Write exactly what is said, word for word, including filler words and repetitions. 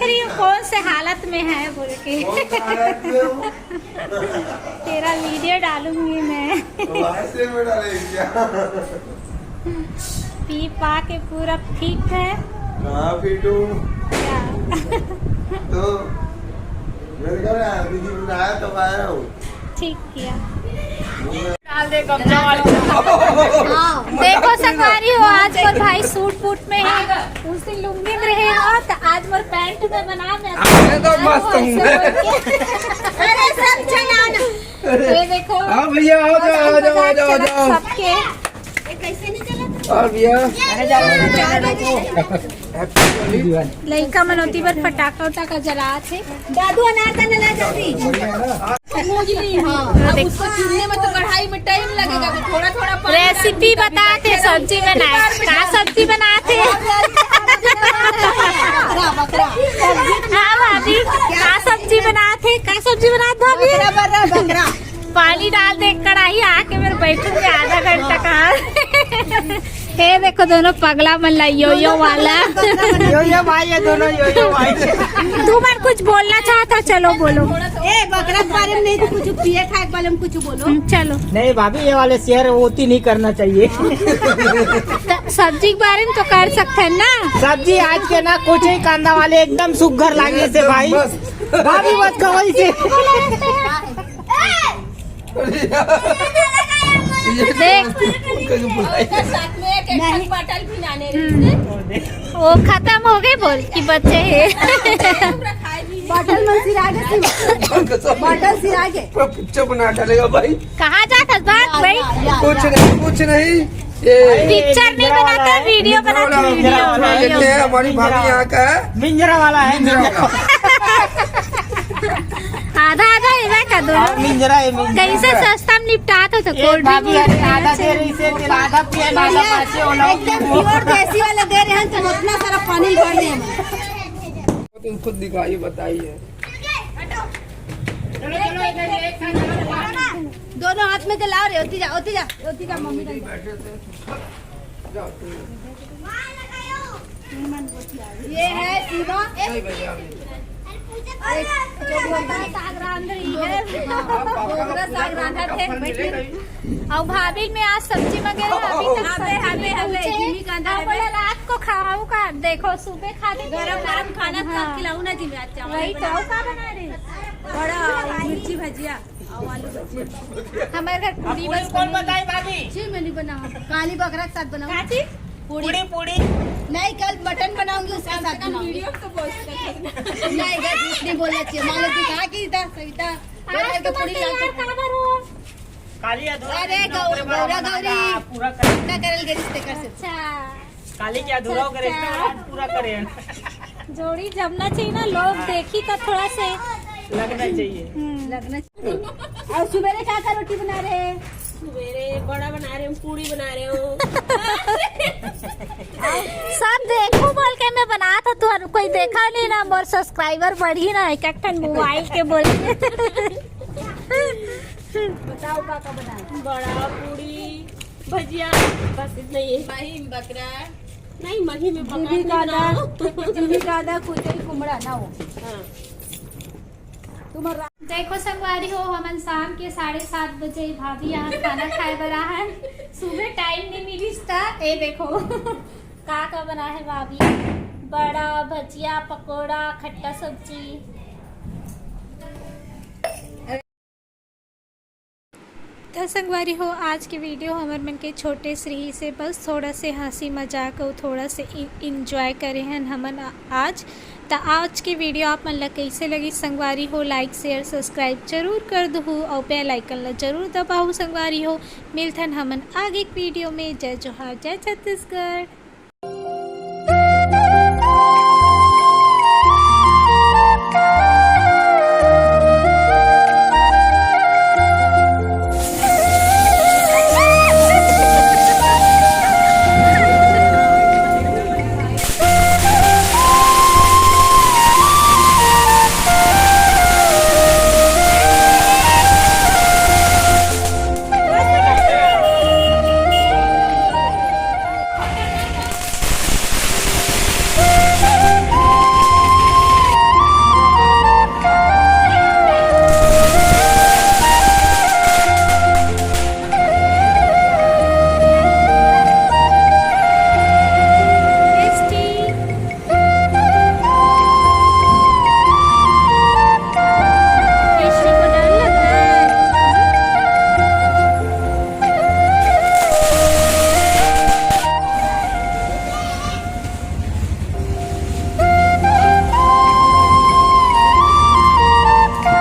ये कौन से हालत में है बोल के। कौन से हालत में हो? तेरा वीडियो डालूंगी मैं। तो ऐसे में डालेगी क्या? पी पा के पूरा फिट है। कहाँ फिट हूँ? क्या? तो मैंने कहा ना, दीदी बुलाया तो आया हूँ। ठीक किया। डाल दे गमछा वाली। देखो संगवारी हो, आज मोर भाई सूट बूट में है, उस दिन लुंगी में रहे हो, तो आज मोर पैंट में बना मैं। अरे तो मस्त हूँ। अरे सब चला ना। ये देखो। हाँ भैया, आ जाओ, आ जाओ, आ जाओ, आ जाओ। सबके। और भैया। लइका मन ओती बर फटाका उटाका जलात हे। दादू अनारदाना ला जल्दी। हाँ, अब देख। उसको चुनने में तो कढ़ाई में टाइम लगेगा, तो थोड़ा थोड़ा पानी डाल रेसिपी के बतात हे, सब्जी बनाए। का सब्जी बनात हे? बकरा, बकरा। हाँ भाभी, का सब्जी बनात हे? का सब्जी बनात भाभी? बकरा, बकरा, बकरा। पानी डाल दे कढ़ाई, आके मेरे बैठूंगी आधा घंटा। कहाँ? ये देखो दोनों पगला मन ला, यो यो वाला। यो यो भाई, ये दोनों यो यो भाई। तू मन कुछ बोलना चाहता, चलो बोलो। ए, बकरा के बारे में नहीं तो कुछ, पिए खाए के बारे में कुछ बोलो। हम्म, चलो। नहीं भाभी, ये वाले शेयर होती नहीं करना चाहिए। तो सब्जी के बारे में तो कर सकते हैं ना। सब्जी आज के ना कुछ ही, कांदा वाले एकदम सुग्घर लागे से भाई। भाभी मत कहो इसे। देख। वो खत्म हो गए बोल कि बच्चे हैं। बॉटल मन सिरा के, बॉटल सिरा के। पूरा पिक्चर बना डालेगा भाई। कहाँ जात हस बात भाई? कुछ नहीं, कुछ नहीं। ये पिक्चर नहीं बनाता, वीडियो बनाता, वीडियो। वीडियो बना लेते हैं, हमारी भाभी यहाँ का है। मिंजरा वाला है। मिंजरा वाला। आधा आधा एवे का दो। हाँ, मिंजरा है, मिंजरा। कैसे सस्ता में निपटात हो तो कोल्ड ड्रिंक भाभी, अरे आधा दे रही से, फिर आधा पिए, आधा बाचे, वो लोग एकदम प्योर देसी वाला दे रहे हैं, तुम उतना सारा पानी भर दे। तुम खुद दिखाइए, बताइए। दोनों हाथ में तो ला रहे, ओती जा, ओती जा, ओती जा, मम्मी का। ये है शिवा। मोगरा साग रांध रही है। मोगरा साग रांधा थे। और भाभी में आज सब्जी मंगे रहे, अभी तक हाँ, सब्जी हाँ, नहीं हाँ, पहुंचे। जिमी कांदा अब है। बोला रात को खाऊं का, देखो सुबह खा दे। गरम गरम खाना हाँ। खिलाऊं ना जी मैं आज चावल वही बना। तो का बना रहे? बड़ा मिर्ची भजिया। हमारे घर पूरी बस कौन बनाई भाभी? जी, मैं नहीं बनाऊँ। काली बकरा के साथ बनाऊँ। काची? पूरी। पूरी, पूरी। नहीं, कल मटन बनाऊंगी, उसके साथ बनाऊंगी। वीडियो तो बोल सकते हैं। नहीं, इधर झूठ नहीं बोलना चाहिए। मान लो कि कहा कि इधर सविता, बोला कि पूरी लाल तो काली अधूरा अरे, गौ-, गौरा गौरी। पूरा कर। इतना करल के रिश्ते कर सकते। अच्छा। काली के अधूरा होकर अच्छा। रिश्ते आज पूरा करे। जोड़ी जमना चाहिए ना, लोग देखी तो थोड़ा से लगना चाहिए। हम्म। लगना चाहिए। और सुबेरे का का रोटी बना रहे हैं? सुबेरे बड़ा बना रहे हूँ, पूड़ी बना रहे हूँ। सब देखो बोल के मैं बनात हूँ, तुहर कोई देखा नहीं ना, मोर सब्सक्राइबर बढ़ी ना, एक एक ठन मोबाइल के बोल के। बताओ का का बनाए? बड़ा, पूड़ी, भजिया, बस इतना ही है। भाई बकरा। नहीं, मही में बकरा जीवी नहीं कांदा, बनाओ। जीवी कांदा, कुचई कुमड़ा ना हो। हाँ। तुम्हारा देखो संगवारी हो, हमन शाम के साढ़े सात बजे भाभी यहाँ खाना खाए बर आहन। सुबह टाइम नहीं मिलिस त ए देखो का का बना है भाभी, बड़ा, भजिया, पकोड़ा, खट्टा सब्जी। त संगवारी हो, आज के वीडियो हमर मन के छोटे से रही से, बस थोड़ा से हंसी मजाक अउ थोड़ा से इ-, enjoy करे हन हमन आ-, आज। त आज के वीडियो आप मन ला कैसे लगी संगवारी हो, like, share, subscribe जरूर कर दहू अउ bell icon ला जरूर दबाहू संगवारी हो। मिलथन हमन आगे एक वीडियो में। जय जोहार, जय छत्तीसगढ़।